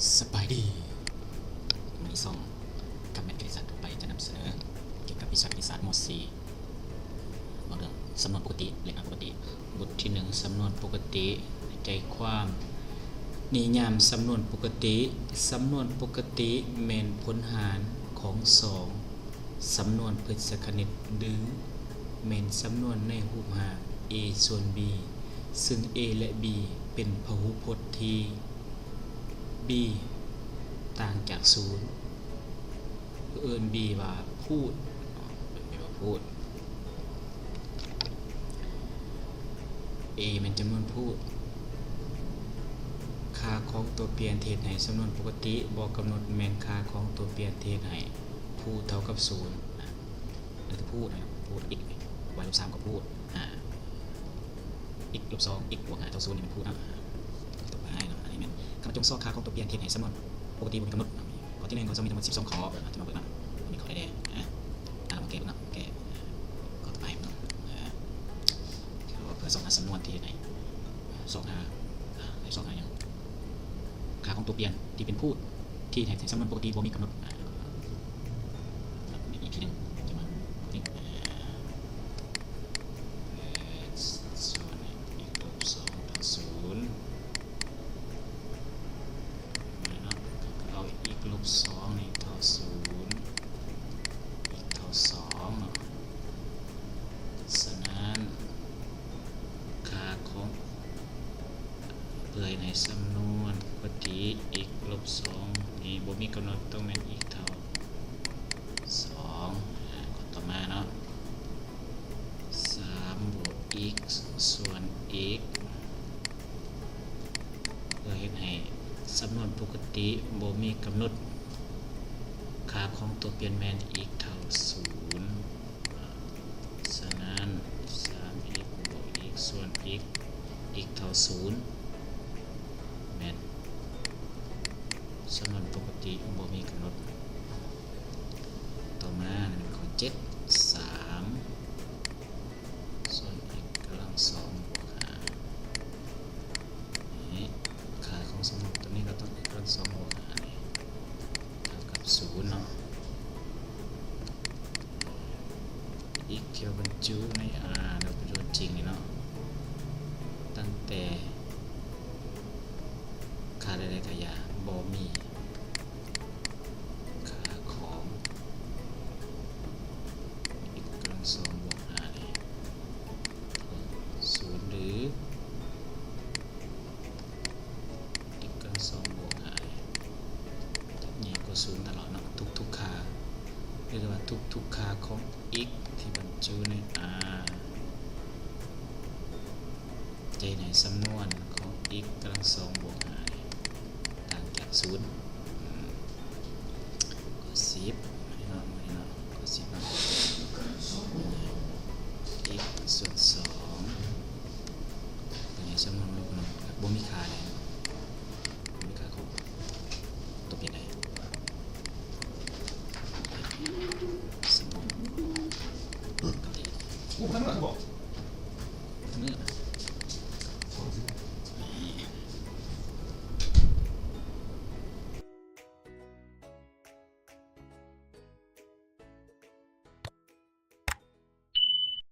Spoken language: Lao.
ສະບາຍດີ ມື້ນີ້ຊ່ອງຄຳແມັດຄະນິດສາດທົ່ວໄປຈະນຳສະເໜີກ່ຽວກັບວິຊາຄະນິດສາດ ມໍສີ່ ເວົ້າເລື່ອງສຳນວນປົກກະຕິ ແລະ ອະປົກກະຕິ. ບົດທີໜຶ່ງ ສຳນວນປົກກະຕິ. ໃຈຄວາມ ນິຍາມສຳນວນປົກກະຕິ. ສຳນວນປົກກະຕິແມ່ນຜົນຫານຂອງສອງສຳນວນພຶດສະຄະນິດ ຫຼື ແມ່ນສຳນວນໃນຮູບຮ່າງ A ສ່ວນ B ຊຶ່ງ A ແລະ B ເປັນພະຫູພົດທີ່ B ຕ່າງຈາກສູນ. ເອີ້ນ B ວ່າພູດ ເອີ້ນ B ວ່າພູດ. A ແມ່ນຈຳນວນພູດ. ຄ່າຂອງຕົວປ່ຽນທີ່ເຮັດໃຫ້ສຳນວນປົກກະຕິບໍ່ກຳນົດ ແມ່ນຄ່າຂອງຕົວປ່ຽນທີ່ເຮັດໃຫ້ພູດເທົ່າກັບສູນ. ອັນນີ້ຄືພູດນະ ພູດ x y ລົບສາມກໍພູດ x ລົບສອງ x ບວກຫ້າເທົ່າສູນ ນີ້ແມ່ນພູດເນາະ. ຕໍ່ໄປເນາະ ອັນນີ້ແມ່ນ ຄຳວ່າຈົ່ງຊອກຄ່າຂອງຕົວປ່ຽນທີ່ເຮັດໃຫ້ສຳນວນປົກກະຕິບໍ່ມີກຳນົດ. ຂໍ້ທີໜຶ່ງ ຂໍ້ສອງ ມີທັງໝົດສິບສອງຂໍ້ ເຮົາຈະມາເບິ່ງເນາະ ມີຂໍ້ໃດແດ່ ເຮົາມາແກ້ເບິ່ງເນາະ ແກ້ ຂໍ້ຕໍ່ໄປເນາະ ເພື່ອຊອກຫາສຳນວນທີ່ເຮັດໃຫ້ ຊອກຫາ ໃຫ້ຊອກຫາຫຍັງ ຄ່າຂອງຕົວປ່ຽນທີ່ເປັນພູດ ທີ່ເຮັດໃຫ້ສຳນວນປົກກະຕິບໍ່ມີກຳນົດ. ອີກທີໜຶ່ງ ຈະມາຂໍ້ນີ້ x ສ່ວນ x ລົບສອງເທົ່າສູນ ເອົາ x ລົບສອງນີ້ເທົ່າສູນ x ເທົ່າສອງເນາະ. ສະນັ້ນ ຄ່າຂອງ ເພື່ອເຮັດໃຫ້ສຳນວນປົກກະຕິ x ລົບສອງນີ້ບໍ່ມີກຳນົດ ຕ້ອງແມ່ນ x ເທົ່າສອງ. ຂໍ້ຕໍ່ມາເນາະ ສາມບວກ x ສ່ວນ x ເພື່ອເຮັດໃຫ້ສຳນວນປົກກະຕິບໍ່ມີກຳນົດ ຄ່າຂອງຕົວປ່ຽນແມ່ນ x ເທົ່າສູນ. ສະນັ້ນ ສາມ x ບວກ x ສ່ວນ x x ເທົ່າສູນ ແມ່ນສຳນວນປົກກະຕິບໍ່ມີກຳນົດ. ຕໍ່ມາແມ່ນຂໍ້ເຈັດ ສາມ ສ່ວນ x ກຳລັງສອງບວກຫ້າ ນີ້ ຄ່າຂອງສຳນວນຕົວນີ້ກໍຕ້ອງ x ກຳລັງສອງບວກຫ້ານີ້ ເທົ່າກັບສູນເນາະ. x ທີ່ວ່າບັນຈຸໃນ R ໂດຍປັນຈຸຈິງນີ້ເນາະ ຕັ້ງແຕ່ຄ່າໃດໆກໍຢ່າ ບໍ່ມີຄ່າຂອງ x ກຳລັງສອງບວກຫ້ານີ້ ເທົ່າສູນ ຫຼື x ກຳລັງສອງບວກຫ້ານີ້ ຕ້ອງໃຫຍ່ກວ່າສູນຕະຫຼອດເນາະ ທຸກໆຄ່າ ຫຼືວ່າທຸກໆຄ່າຂອງ x ທີ່ບັນຈຸໃນ R ຈະເຮັດໃຫ້ສຳນວນຂອງ x ກຳລັງສອງບວກຫ້ານີ້ ຕ່າງຈາກສູນ. ອືມ ຂໍ້ສິບເນາະ ມື້ນີ້ເນາະ ຂໍ້ສິບເນາະ x ສ່ວນສອງ ເປັນໃຫ້ສຳນວນລົບເນາະ ບໍ່ມີຄ່າເລີຍ